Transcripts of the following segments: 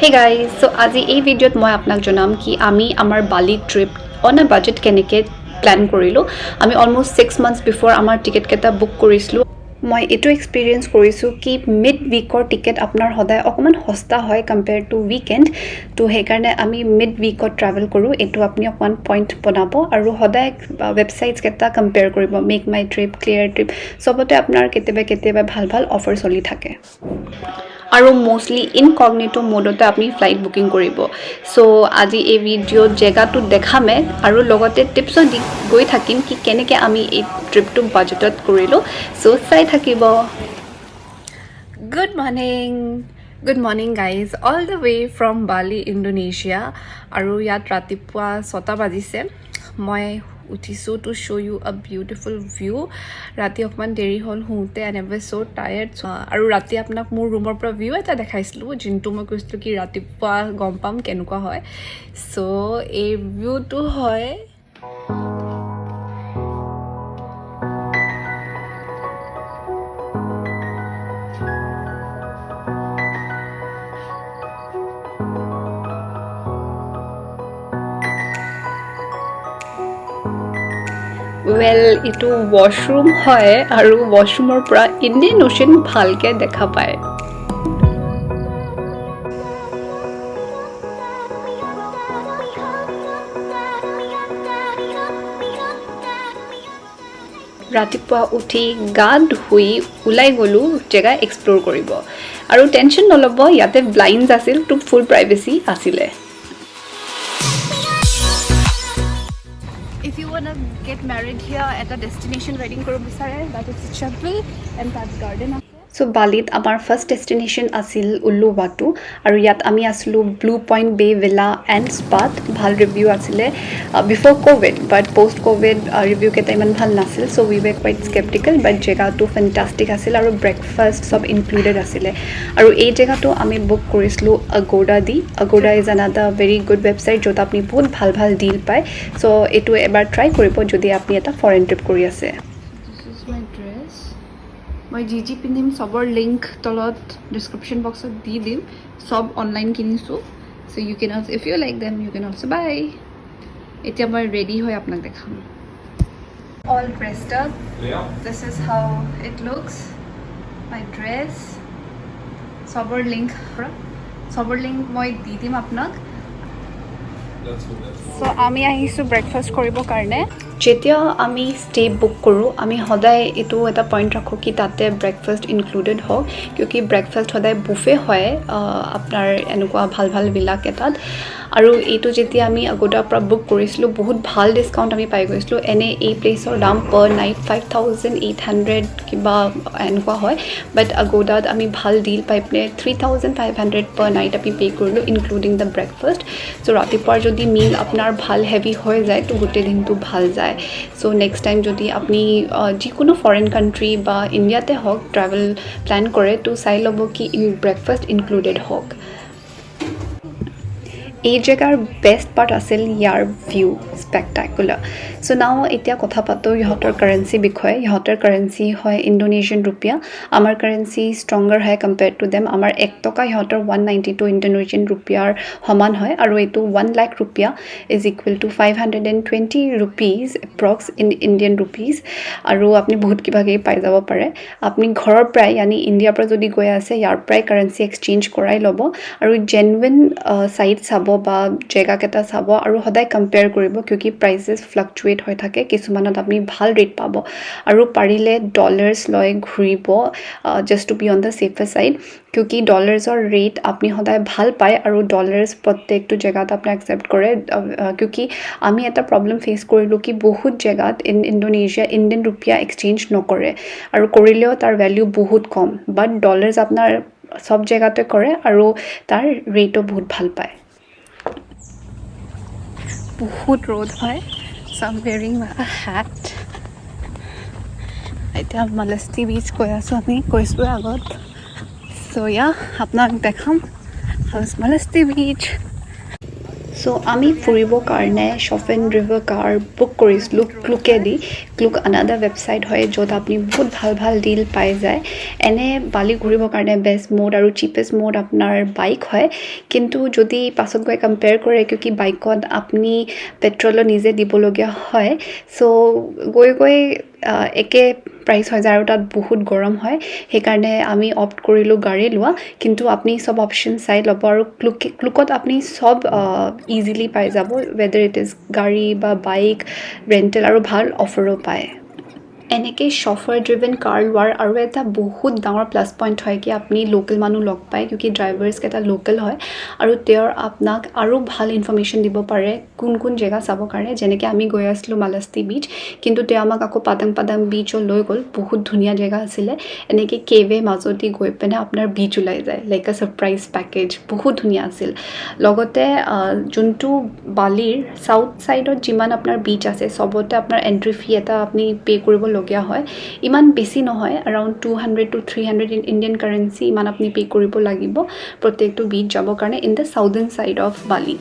Hey guys, চ' আজি এই ভিডিঅ'ত মই আপোনাক জনাম কি আমি আমাৰ বালি ট্ৰিপ অন আ বাজেট কেনেকৈ প্লেন কৰিলোঁ। আমি অলমষ্ট 6 মান্থছ বিফ'ৰ আমাৰ টিকেটকেইটা বুক কৰিছিলোঁ। মই এইটো এক্সপিৰিয়েঞ্চ কৰিছোঁ কি মিড উইকৰ টিকেট আপোনাৰ সদায় অকণমান সস্তা হয় কম্পেয়াৰ টু উইকেণ্ড। ত' সেইকাৰণে আমি মিড উইকত ট্ৰেভেল কৰোঁ। এইটো আপুনি অকণমান পইণ্ট বনাব আৰু সদায় ৱেবছাইটছকেইটা কম্পেয়াৰ কৰিব। মেক মাই ট্ৰিপ, ক্লিয়াৰ ট্ৰিপ, চবতে আপোনাৰ কেতিয়াবা কেতিয়াবা ভাল ভাল অফাৰ চলি থাকে। আৰু মষ্টলি ইনকগনিটো মোডতে আপুনি ফ্লাইট বুকিং কৰিব। চ' আজি এই ভিডিঅ'ত জেগাটো দেখামে আৰু লগতে টিপছো দি গৈ থাকিম কি কেনেকৈ আমি এই ট্ৰিপটো বাজেটত কৰিলোঁ। চ' চাই থাকিব। Good morning, good morning guys, all the way from Bali, Indonesia. আৰু ইয়াত ৰাতিপুৱা 6টা বাজিছে। মই উঠিছোঁ to show you a beautiful view. ৰাতি অকণমান দেৰি হ'ল শুওঁতে and I was so tired. আৰু ৰাতি আপোনাক মোৰ ৰুমৰ পৰা ভিউ এটা দেখাইছিলোঁ, যোনটো মই কৈছিলোঁ কি ৰাতিপুৱা গম পাম কেনেকুৱা হয়। চ' এই ভিউটো হয়। ৱেল, এইটো ৱাছৰুম হয় আৰু ৱাছৰুমৰ পৰা ইণ্ডিয়ান অ'চিয়ান ভালকৈ দেখা পায়। ৰাতিপুৱা উঠি গা ধুই ওলাই গ'লোঁ জেগা এক্সপ্ল'ৰ কৰিব। আৰু টেনশ্যন নল'ব, ইয়াতে ব্লাইণ্ডছ আছিল, টু ফুল প্ৰাইভেচি আছিলে। If you wanna get married here, এটা ডেষ্টিনেশ্যন ৱেডিং কৰিব বিচাৰে, that is chapel and তাত গাৰ্ডেন আছে। চ' বালিত আমাৰ ফাৰ্ষ্ট ডেষ্টিনেশ্যন আছিল উল্লুৱাটু আৰু ইয়াত আমি আছিলোঁ blue point bay villa and স্পাত। ভাল ৰিভিউ আছিলে before Covid, but post Covid ৰিভিউকেইটা ইমান ভাল নাছিল, so we were quite skeptical, but জেগাটো ফেণ্টাষ্টিক আছিল আৰু ব্ৰেকফাষ্ট চব ইনক্লুডেড আছিলে। আৰু এই জেগাটো আমি বুক কৰিছিলোঁ আগোডা দি। Agoda is another very good website য'ত আপুনি বহুত ভাল ভাল ডিল পায়। চ' এইটো এবাৰ ট্ৰাই কৰিব যদি আপুনি এটা ফৰেইন ট্ৰিপ কৰি আছে। This is my dress. মই যি যি পিন্ধিম চবৰ লিংক তলত ডিছক্ৰিপশ্যন বক্সত দি দিম। চব অনলাইন কিনিছোঁ, so you can also, if you like them, you can also buy. এতিয়া মই ৰেডি হৈ আপোনাক দেখাম। All dressed up. This is how it looks, my dress. চবৰ লিংক মই দি দিম আপোনাক। চ' আমি আহিছোঁ ব্ৰেকফাষ্ট কৰিবৰ কাৰণে। যেতিয়া আমি ষ্টে বুক কৰোঁ, আমি সদায় এইটো এটা পইণ্ট ৰাখোঁ কি তাতে ব্ৰেকফাষ্ট ইনক্লুডেড হওক, কিউকি ব্ৰেকফাষ্ট সদায় বুফে হয় আপোনাৰ এনেকুৱা ভাল ভাল বিলাক এটাত। আৰু এইটো যেতিয়া আমি আগোডাৰ পৰা বুক কৰিছিলোঁ, বহুত ভাল ডিছকাউণ্ট আমি পাই গৈছিলোঁ। এনেই এই প্লেচৰ দাম per night 5800 কিবা এনেকুৱা হয়, বাট আগোডাত আমি ভাল ডিল পাই পিনে 3500 per night আমি পে' কৰিলোঁ, ইনক্লুডিং the breakfast. চ' ৰাতিপুৱাৰ যদি মিল আপোনাৰ ভাল হেভি হৈ যায়, তো গোটেই দিনটো ভাল যায়। চ' নেক্সট টাইম যদি আপুনি যিকোনো ফৰেইন কাণ্ট্ৰি বা ইণ্ডিয়াতে হওক ট্ৰেভেল প্লেন কৰে, তো চাই ল'ব কি ব্ৰেকফাষ্ট ইনক্লুডেড হওক। এই জেগাৰ বেষ্ট পাৰ্ট আছিল ইয়াৰ ভিউ, স্পেক্টাকুলাৰ। চ' নাও এতিয়া কথা পাতোঁ ইহঁতৰ কাৰেঞ্চি বিষয়ে। ইহঁতৰ কাৰেঞ্চি হয় ইণ্ডোনেছিয়ান ৰুপিয়া। আমাৰ কাৰেঞ্চি ষ্ট্ৰংগাৰ হয় কম্পেয়াৰ টু দেম। আমাৰ 1 টকা ইহঁতৰ 192 ইণ্ডোনেছিয়ান ৰুপিয়াৰ সমান হয়। আৰু এইটো 1 lakh rupiah is equal to ₹520 approx in Indian rupees. আৰু আপুনি বহুত কিবা কিবি পাই যাব পাৰে। আপুনি ঘৰৰ পৰাই, ইয়ানি ইণ্ডিয়াৰ পৰা যদি গৈ আছে, ইয়াৰ পৰাই কাৰেঞ্চি এক্সচেঞ্জ কৰাই ল'ব আৰু জেনুইন চাইট চাব বা জেগাকেইটা চাব আৰু সদায় কম্পেয়াৰ কৰিব, কিউকি প্ৰাইচেছ ফ্লাকচুৱেট হৈ থাকে। কিছুমানত আপুনি ভাল ৰেট পাব। আৰু পাৰিলে ডলাৰ্ছ লৈ ঘূৰিব, just to be on the safer side, কিউকি ডলাৰ্ছৰ rate আপুনি সদায় ভাল পায় আৰু ডলাৰ্ছ প্ৰত্যেকটো জেগাত আপুনি একচেপ্ট কৰে। কিউকি আমি এটা প্ৰব্লেম ফেচ কৰিলোঁ কি বহুত জেগাত ইন ইণ্ডোনেছিয়া ইণ্ডিয়ান ৰুপিয়া এক্সচেঞ্জ নকৰে আৰু কৰিলেও তাৰ ভেলিউ বহুত কম, বাট ডলাৰ্ছ আপোনাৰ চব জেগাতে কৰে আৰু তাৰ ৰেটো বহুত ভাল পায়। বহুত ৰ'দ হয়, so I'm wearing a hat. এতিয়া মালেষ্টি বিচ গৈ আছোঁ। আমি গৈছোঁৱে আগত। চ' ইয়া, আপোনাক দেখাম হাউচ মালেষ্টি বিচ। চ' আমি ফুৰিবৰ কাৰণে চফেন ৰিভাৰ কাৰ বুক কৰিছিলোঁ ক্লুকেদি। ক্লুক আনাডাৰ ৱেবছাইট হয় য'ত আপুনি বহুত ভাল ভাল ডিল পাই যায়। এনে বালি ঘূৰিবৰ কাৰণে বেষ্ট মোড আৰু চিপেষ্ট মোড আপোনাৰ বাইক হয়, কিন্তু যদি পাছত গৈ কম্পেয়াৰ কৰে, কিয় বাইকত আপুনি পেট্ৰলো নিজে দিবলগীয়া হয়, চ' গৈ গৈ একে প্ৰাইচ হৈ যায় আৰু তাত বহুত গৰম হয়। সেইকাৰণে আমি অপ্ট কৰিলোঁ গাড়ী লোৱা। কিন্তু আপুনি চব অপশ্যন চাই ল'ব আৰু ক্লুকত আপুনি চব ইজিলি পাই যাব, ৱেডাৰ it is গাড়ী বা বাইক ৰেণ্টেল, আৰু ভাল অফাৰো পায়। এনেকৈ চফাৰ ড্ৰিভেন কাৰ লোৱাৰ আৰু এটা বহুত ডাঙৰ প্লাছ পইণ্ট হয় কি আপুনি লোকেল মানুহ লগ পায়, কিয় ড্ৰাইভাৰ্ছকেইটা লোকেল হয় আৰু তেওঁৰ আপোনাক আৰু ভাল ইনফৰ্মেশ্যন দিব পাৰে কোন কোন জেগা চাবৰ কাৰণে। যেনেকৈ আমি গৈ আছিলোঁ মালাস্তি বিচ, কিন্তু তেওঁ আমাক আকৌ পাদাং পাদাং বিচো লৈ গ'ল, বহুত ধুনীয়া জেগা আছিলে। এনেকৈ কেভে মাজেদি গৈ পিনে আপোনাৰ বিচ ওলাই যায়, লাইক আ ছাৰপ্ৰাইজ পেকেজ, বহুত ধুনীয়া আছিল। লগতে যোনটো বালিৰ চাউথ ছাইডত যিমান আপোনাৰ বিচ আছে চবতে আপোনাৰ এণ্ট্ৰি ফি এটা আপুনি পে' কৰিবলগীয়া হয়, ইমান বেছি নহয়, around 200 to 300 in Indian currency ইমান আপুনি পে' কৰিব লাগিব প্ৰত্যেকটো বিচ যাবৰ কাৰণে in the southern side of Bali.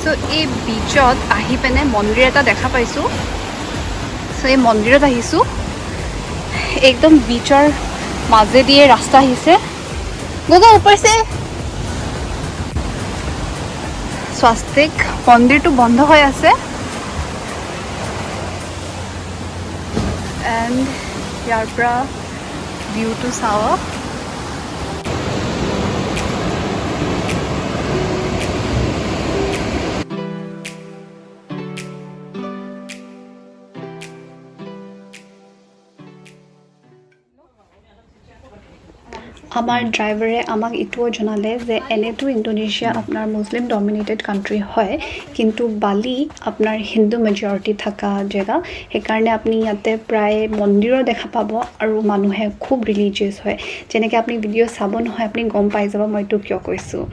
So এই বিচত আহি পিনে মন্দিৰ এটা দেখা পাইছোঁ। চ' এই মন্দিৰত আহিছোঁ, একদম বিচৰ মাজেদিয়ে ৰাস্তা আহিছে। গগা ওপৰছে স্বাস্তিক মন্দিৰটো বন্ধ হৈ আছে। এণ্ড ইয়াৰ পৰা ভিউটো চাওক। আমাৰ ড্ৰাইভাৰে আমাক এইটোও জনালে যে এনেতো ইণ্ডোনেছিয়া আপোনাৰ মুছলিম ডমিনেটেড কাণ্ট্ৰি হয়, কিন্তু বালি আপোনাৰ হিন্দু মেজৰিটি থকা জেগা, সেইকাৰণে আপুনি ইয়াতে প্ৰায় মন্দিৰো দেখা পাব আৰু মানুহে খুব ৰিলিজিয়াছ হয়। যেনেকৈ আপুনি ভিডিঅ' চাব নহয়, আপুনি গম পাই যাব মই এইটো কিয় কৈছোঁ।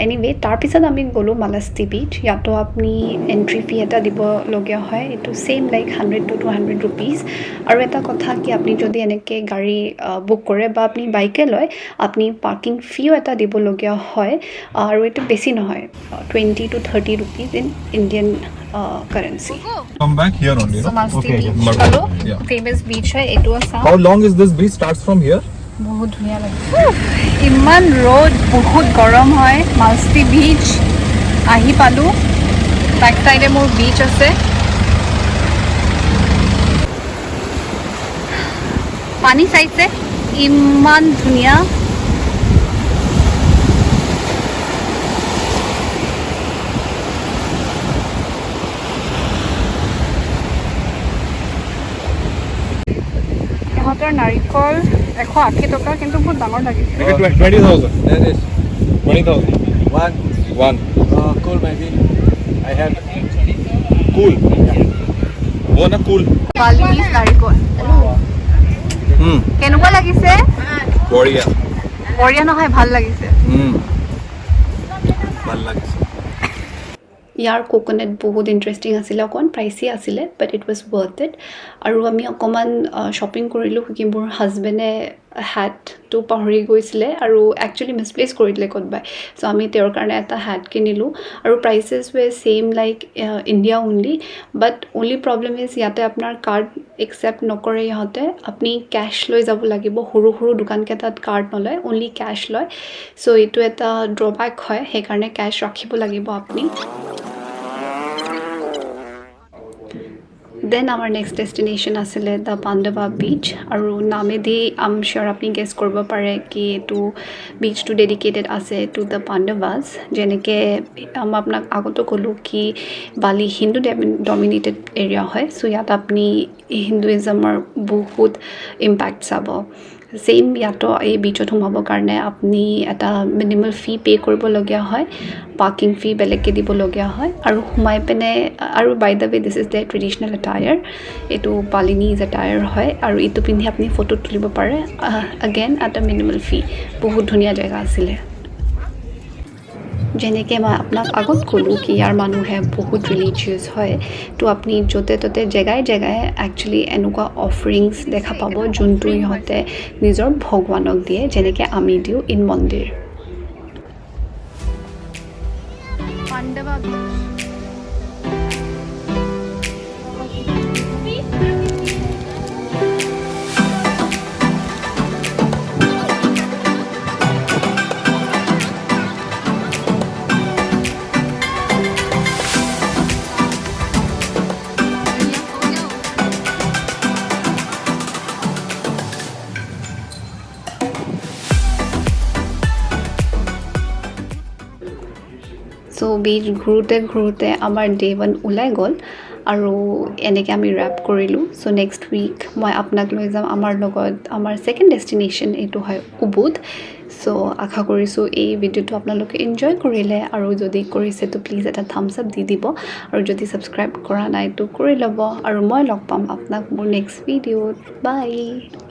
এনিৱে, তাৰপিছত আমি গ'লোঁ মালাস্তি বিচ। ইয়াতো আপুনি এণ্ট্ৰি ফি এটা দিবলগীয়া হয়, এইটো same like 100 to 200 rupees। আৰু এটা কথা কি, আপুনি যদি এনেকৈ গাড়ী বুক কৰে বা আপুনি বাইকে লয়, আপুনি পাৰ্কিং ফিও এটা দিবলগীয়া হয় আৰু এইটো বেছি নহয়, 20 to 30 rupees in Indian currency. Come back here only, no? Malasti Okay. Beach পালোঁ। Yeah. Famous beach হয়, এইটোও চাওঁ। How long is this beach? Starts from here? বহুত ধুনীয়া লাগে। ইমান ৰ'দ, বহুত গৰম হয়। মালস্তি বিচ আহি পালোঁ। বেক চাইডে মোৰ বিচ আছে। পানী চাইছে, ইমান ধুনীয়া। ইহঁতৰ নাৰিকল 180 টকা, কিন্তু বহুত ডাঙৰ লাগিছে। Make it 20,000. There is 20,000. One. One. Cool, maybe. I have. Cool. वो ना cool. Balinese নাৰিকল। কেনেকুৱা লাগিছে? বঢ়িয়া। বঢ়িয়া নহয়, ভাল লাগিছে। ভাল লাগিছে। ইয়াৰ কোকোনাট বহুত ইণ্টাৰেষ্টিং আছিলে, অকণমান প্ৰাইচি আছিলে, but it was worth it। আৰু আমি অকণমান শ্বপিং কৰিলোঁ, কি মোৰ হাজবেণ্ডে হেটটো পাহৰি গৈছিলে আৰু একচুৱেলি মিছপ্লেচ কৰি দিলে ক'ৰবাই। চ' আমি তেওঁৰ কাৰণে এটা হেট কিনিলোঁ আৰু prices were same like India only, but only problem is ইয়াতে আপোনাৰ কাৰ্ড একচেপ্ট নকৰে ইহঁতে। আপুনি কেছ লৈ যাব লাগিব। সৰু সৰু দোকানকেইটাত কাৰ্ড নলয়, অনলি কেছ লয়। চ' এইটো এটা ড্ৰবেক হয়, সেইকাৰণে কেছ ৰাখিব লাগিব আপুনি। Then আমাৰ নেক্সট ডেষ্টিনেশ্যন আছিলে the Pandava beach. আৰু নামেদি আম চিয়'ৰ আপুনি গেছ কৰিব পাৰে কি এইটো বিচটো ডেডিকেটেড আছে টু the পাণ্ডৱাছ। যেনেকৈ মই আপোনাক আগতো ক'লোঁ কি বালি হিন্দু ডমিনেটেড এৰিয়া হয়, চ' ইয়াত আপুনি হিন্দুইজমৰ বহুত ইম্পেক্ট চাব। ছেইম ইয়াতো এই বিচত সোমাবৰ কাৰণে আপুনি এটা মিনিমাল ফি পে' কৰিবলগীয়া হয়, পাৰ্কিং ফি বেলেগকৈ দিবলগীয়া হয়। আৰু সোমাই পিনে আৰু by the way, this is the traditional attire. এইটো বালিনিজ এটায়াৰ হয় আৰু এইটো পিন্ধি আপুনি ফটো তুলিব পাৰে, আগেইন এটা মিনিমাল ফি। বহুত ধুনীয়া জেগা আছিলে। যেনেকৈ মই আপোনাক আগত ক'লোঁ কি ইয়াৰ মানুহে বহুত ৰিলিজিয়াছ হয়, তো আপুনি য'তে ত'তে জেগাই জেগাই একচুৱেলি এনেকুৱা অফাৰিংছ দেখা পাব, যোনটো ইহঁতে নিজৰ ভগৱানক দিয়ে, যেনেকৈ আমি দিওঁ ইন মন্দিৰ। Pandava Beach. চ' বিচ ঘূৰোঁতে ঘূৰোঁতে আমাৰ ডে ওৱান ওলাই গ'ল আৰু এনেকৈ আমি ৰেপ কৰিলোঁ। চ' নেক্সট উইক মই আপোনাক লৈ যাম আমাৰ লগত আমাৰ ছেকেণ্ড ডেষ্টিনেশ্যন, এইটো হয় উবুদ। চ' আশা কৰিছোঁ এই ভিডিঅ'টো আপোনালোকে এনজয় কৰিলে আৰু যদি কৰিছে তো প্লিজ এটা থামছ আপ দি দিব আৰু যদি ছাবস্ক্ৰাইব কৰা নাই তো কৰি ল'ব আৰু মই লগ পাম আপোনাক মোৰ নেক্সট ভিডিঅ'ত। বাই।